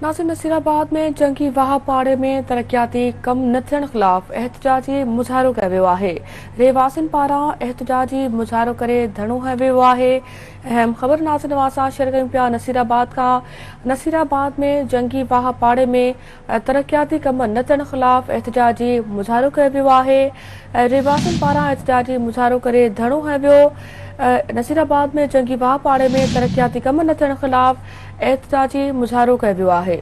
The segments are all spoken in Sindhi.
ناصر نصيرآباد ۾ جنگي واهه پاڙي ۾ ترقياتي ڪم نه ٿيڻ خلاف احتجاجي مظاهرو ڪيو ويو آهي، رهواسين پاران احتجاجي مظاهرو ڪري ڌرڻو هنيو ويو آهي، اهم خبر ناظرين اوهان سان شيئر ڪيون پيا نصيرآباد کان نصيرآباد ۾ جنگي واهه پاڙي ۾ ترقياتي ڪم نه ٿيڻ خلاف احتجاجي مظاهرو ڪيو ويو آهي، رهواسين پاران احتجاجي مظاهرو ڪري ڌرڻو هنيو ويو، نصيرآباد ۾ جنگي واهه پاڙي ۾ ترقياتي ڪم نه ٿيڻ خلاف احتجاجي مظاهرو ڪيو ويو آهي.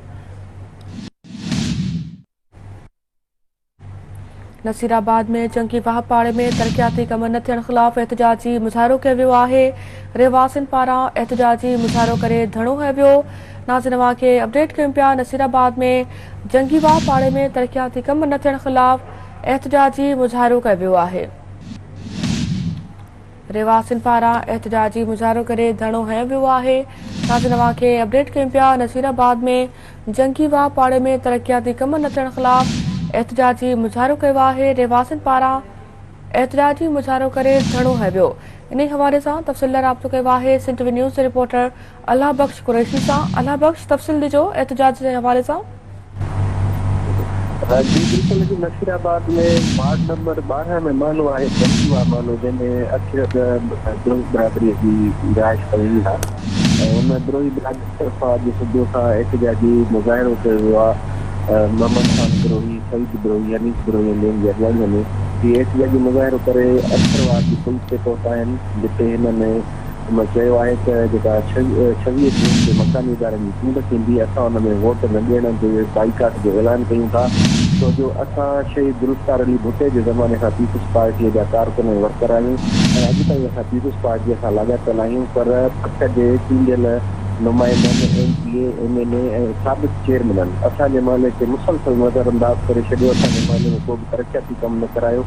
نصيرآباد ۾ جنگي واهه پاڙي ۾ ترقياتي ڪم نه ٿيڻ خلاف احتجاجي مظاهرو ڪيو ويو آهي، رهواسين پاران احتجاجي مظاهرو ڪري ڌرڻو هنيو ويو، ناظرين اوهان کي اپڊيٽ ڪيون پيا نصيرآباد ۾ جنگي واهه پاڙي ۾ ترقياتي ڪم نه ٿيڻ خلاف احتجاجي مظاهرو ڪيو ويو آهي. رهواسين پاران احتجاجي مظاهرو ڪري ڌرڻو هنيو ويو آهي. ناظرين اوهان کي اپڊيٽ ڪيون پيا نصيرآباد ۾ جنگي واهه پاڙي ۾ ترقياتي ڪم نه ٿيڻ خلاف احتجاجي مظاهرو ڪيو آهي رهواسين پاران احتجاجي مظاهرو ڪري ڌرڻو هنيو ويو انهي حوالي سان تفصيل لاء رابطو ڪيو آهي سنڌ ٽي وي نيوز جي رپورٽر الله بخش قريشي سان الله بخش تفصيل ڏجو احتجاج جي حوالي سان. جي بلڪل اڄ نصير آباد ۾ وارڊ نمبر 12 ۾ محلو آهي جنگي واهه محلو جنهن ۾ اڪثريت بروهي برادري جي رهائش پذير آهي ۽ ان بروهي برادري طرفان اڄ صبح کان احتجاجي مظاهرو ڪيو ويو آهي محمد خان بروهي، سعيد بروهي، انيس بروهي ۽ ٻين جي اڳواڻي ۾ هي احتجاجي مظاهرو ڪري اڪثر وارڊ جي پل تي پهتا آهن جتي هنن هن چيو آهي ته جيڪا 26 جون تي مڪاني ادارن جي چونڊ ٿيندي اسان ان ۾ ووٽ نه ڏيڻ جي بائيڪاٽ جو اعلان ڪيون ٿا ڇو جو اسان شهيد ذوالفقار علي ڀٽي جي زماني کان پيپلز پارٽيء جا ڪارڪن ۽ ورڪر آهيون ۽ اڄ تائين اسان پيپلز پارٽيء سان لاڳاپيل آهيون پر پ جي چونڊيل نمائندن M P A, M N A ۽ سابق چيئرمينن اسان جي محلي کي مسلسل نظرانداز ڪري ڇڏيو اسان جي محلي ۾ ڪو به ترقياتي ڪم نه ڪرايو.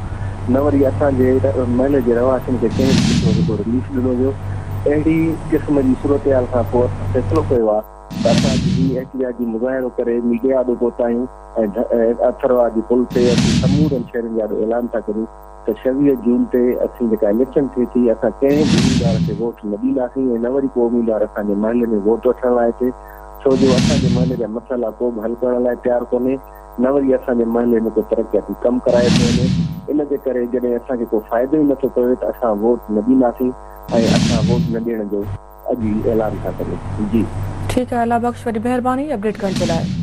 نه وري اسان جي محلي جي رهواسين کي ڪنهن به قسم جو ڪو رليف ڏنو ويو. اهڙي قسم جي صورتحال کان پوء اسان فيصلو ڪيو آهي ته اسان اڄ هي احتجاجي مظاهرو ڪري ميڊيا آڏو پهتا آهيون ۽ اٿرواهه جي پل تي اسين سمورن شهرين جي آڏو اعلان ٿا ڪريون ته 26 جون تي اسين جيڪا اليڪشن ٿئي ٿي اسان ڪنهن به اميدوار کي ووٽ نه ڏينداسين ۽ نه وري ڪو اميدوار اسان جي محلي ۾ ووٽ وٺڻ لاء اچي ڇو جو اسان جي محلي جا مسئلا ڪو به حل ڪرڻ لاء تيار ڪونهي. نه وري اسان جي محلي ۾ ڪو ترقياتي ڪم ڪرايو ٿو وڃي، ان جي ڪري جڏهن اسان کي ڪو فائدو ئي نه ٿو پوي ته اسان ووٽ نه ڏينداسين ۽ اسان ووٽ نه ڏيڻ جو اڄ ئي اعلان ٿا ڪريون. جي. ٺيڪ آهي الله بخش وڏي مهرباني اپڊيٽ ڪرڻ جي لاء.